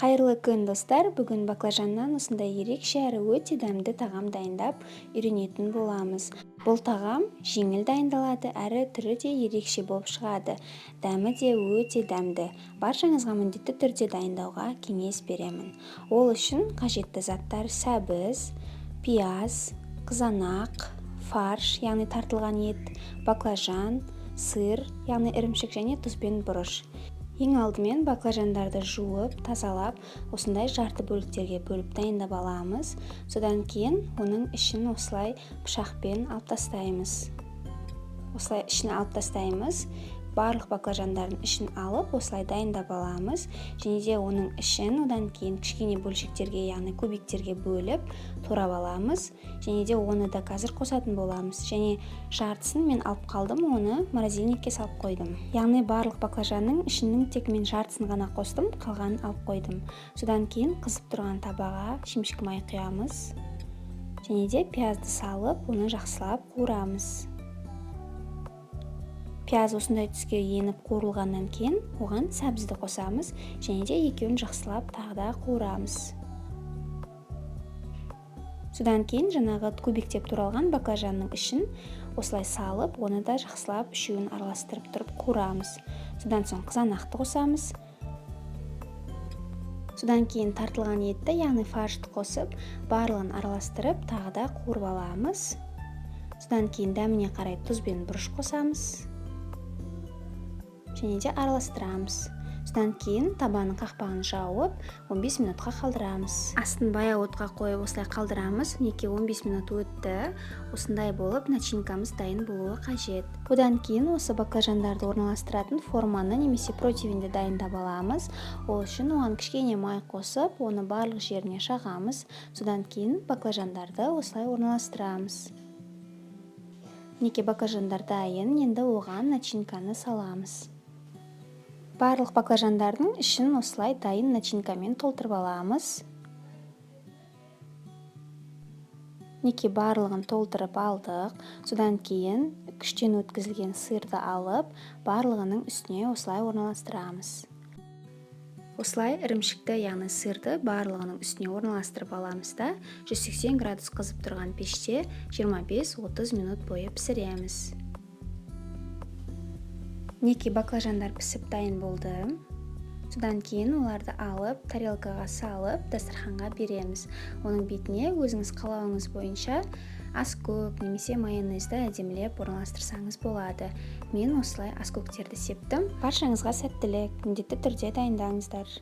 Қайырлы күн, достар! Бүгін баклажаннан осындай ерекше әрі өте дәмді тағам дайындап үйренетін боламыз. Бұл тағам жеңіл дайындалады, әрі түрі де ерекше болып шығады. Дәмі де өте дәмді. Баршаңызға міндетті түрде дайындауға кеңес беремін. Ол үшін қажетті заттар: сәбіз, пияз, қызанақ, фарш, яғни тартылған ет, баклажан, сыр, яғни ірімшік, және тұз бен бұрыш. Ең алдымен баклажандарды жуып, тазалап, осындай жарты бөліктерге бөліп дайындап аламыз. Содан кейін оның ішін осылай пышақпен алып тастаймыз. Осылай ішін алып тастаймыз. Барлық баклажандардың ішін алып, осылай дайындап аламыз. Және де оның ішін одан кейін кішкене бөлшектерге, яғни кубиктерге бөліп, турап аламыз. Және де оны да қазір қосатын боламыз. Және жартысын мен алып қалдым, оны морозильникке салып қойдым. Яғни барлық баклажанның ішінің тек мен жартысын ғана қостым, қалғанын алып қойдым. Содан кейін қызып тұрған табаға шемішкі май құямыз. Және де пиязды салып, оны жақсылап қуырамыз. Пияз осындай түске еніп қуырылғаннан кейін оған сәбізді қосамыз және де екеуін жақсылап тағы да қуырамыз. Содан кейін жаңағы кубиктеп туралған баклажанның ішін осылай салып, оны да жақсылап үшеуін араластырып тұрып қуырамыз. Содан соң қызанақты қосамыз. Содан кейін тартылған етті, яғни фаршты қосып, барлығын араластырып, тағы да қуырып аламыз. Содан кейін дәміне қарай тұз бен бұрыш қосамыз және де араластырамыз. Содан кейін табаның қақпағын жауып, 15 минутқа қалдырамыз. Астын баяу отқа қойып, осылай қалдырамыз. Мінекей, 15 минут өтті. Осындай болып начинкамыз дайын болуы қажет. Одан кейін осы баклажандарды орналастыратын форманы немесе противеньді дайындап аламыз. Ол үшін оған кішкене май қосып, оны барлық жеріне жағамыз. Содан кейін баклажандарды осылай орналастырамыз. Мінекей, баклажандар дайын. Енді оған начинканы саламыз. Барлық баклажандардың ішін осылай дайын начинкамен толтырып аламыз. Мінекей, барлығын толтырып алдық. Содан кейін күштен өткізілген сырды алып, барлығының үстіне осылай орналастырамыз. Осылай ірімшікті, яғни сырды барлығының үстіне орналастырып аламыз да, 180 градус қызып тұрған пеште 25-30 минут бойы пісіреміз. Мінекей, баклажандар пісіп дайын болды. Содан кейін оларды алып, тарелкаға салып, дастарханға береміз. Оның бетіне өзіңіз қалауыңыз бойынша аскөк немесе майонезді әдемілеп орналастырсаңыз болады. Мен осылай аскөктерді септім. Баршаңызға сәттілік! Міндетті түрде дайындаңыздар.